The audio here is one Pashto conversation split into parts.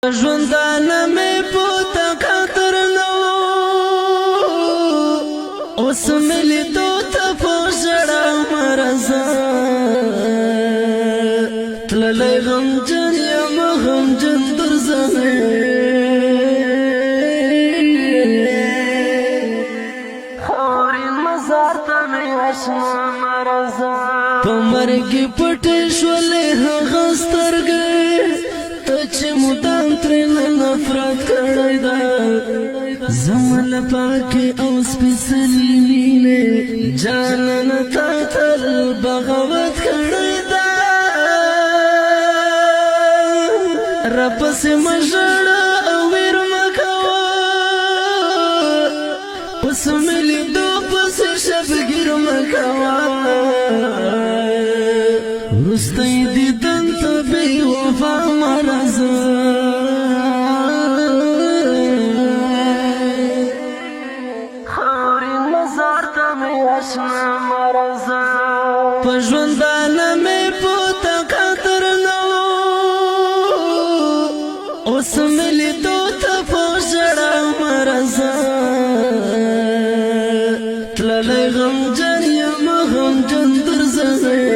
ژوندانه مې پوتا قدر نو، اوس مې لیدو ته په ژړا مرزا. تللی غمجن یم، غمجن درځمې، خورین مزار ته مې اشنا مرزا. په مرګ پټې شولې هغه سترګې ته چې مدام ترې نفرت کړی دا. زمل پاکې او سپېڅلې مینې جانان تا تل بغاوت کړی دا. رب سي مژړه او ویر مکوه، اوس مې لیدو پسې شبګیر مکوه. وروستی دیدن ته بې وفا مرزه، خورین مزار ته مې اشنا مرزا. په ژوندانه مې پوتا قدر نو، اوس مې لیدو ته په ژړا مرزا. تللی غمجن یم، غمجن درځمې،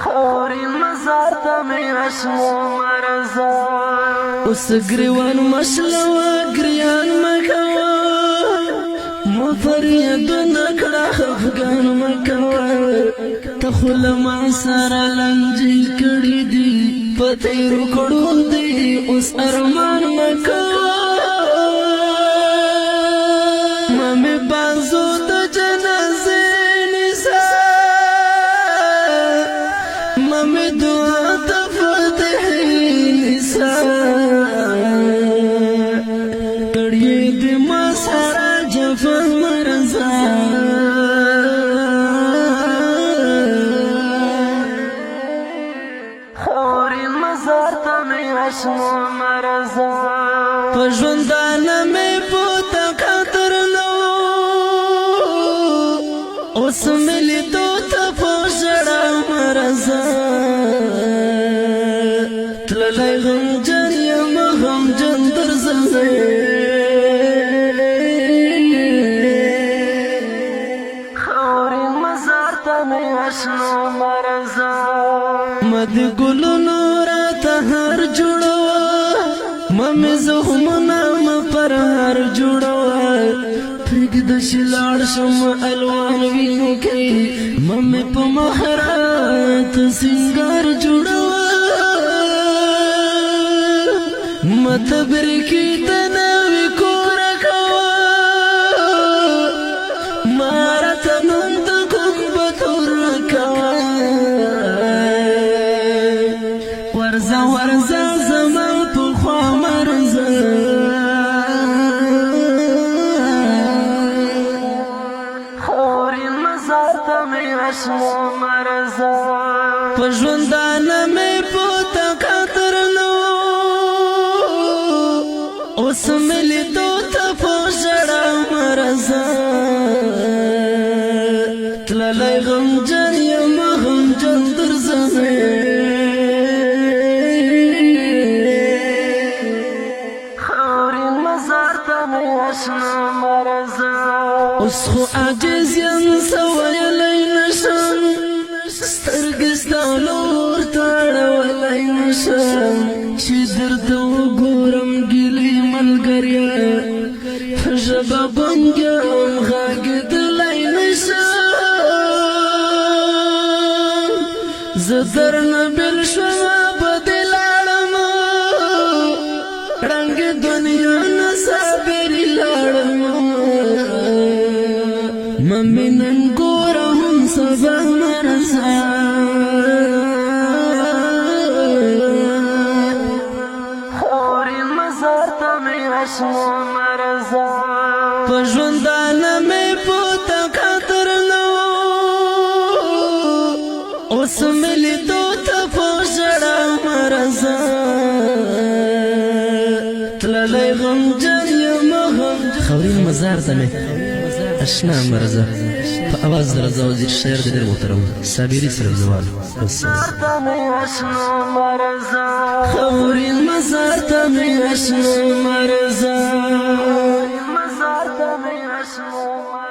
خورین مزار ته مې اشنا مرزا. اوس ګریوان مشلوه، ګریان مکوه، مو فریادونه کړه، خفګان مکوه. ته خو له ما سره لنجې کړي دي، په تېرو کړو دي، اوس ارمان مکوه. ما مې بازو د جنازې نیسه، ما مې دعا د فتحې نیسه. کړي دې ما سره جفا مرزا، خورین مزار ته مې اشنا مرزا. په ژوندانه مې پوتا قدر نو، اوس مې لیدو ته په ژړا مرزا. تللی غمجن یم، غمجن درځمې، خورین مزار ته مې اشنا مرزا. مد ګلونو راته هر جوړوه، ممې زخمونه م پر هر جوړوه. پرېږده چې لاړ شم الوان وینو کې، ممې په مخرات سنګار جوړوه. متبرکی د نوي کور کوه، مارته نوم د ګنبدور کوه. ورځه ورځه زما په خوا مرزه، خورین مزار ته مې اشنا مرزا. په ژوندانه مې پوتا قدر نو، اوس مې لیدو ته په ژړا مرزا. تللی غمجن یم، غمجن درځمې، خورین مزار ته مې اشنا مرزا. اوس خو عاجز یم، څه ویلی نشم، سترګې ستا لور ته اړولی نشم. چې درته وګورم ګیلې ملګریه، په ژبه ګونګیم، غږېدلی نشم. زه درنه بېل شوم، بدې لاړم، ړنګ دنیا نه صابري لاړم. ممې نن ګوره هم سبا مرزا، خورین مزار ته مې اشنا مرزا. په ژوندانه مې پوتا قدر نو، اوس مې لیدو ته په ژړا مرزا. تللی غمجن یم، غمجن خورین مزار ته مې اشنا مرزا په اواز د رضا وزیر، شاعر د ډېر محترم صابري صاحب زوال. خورین مزار ته مې اشنا مرزا، مزار ته مې اشنا.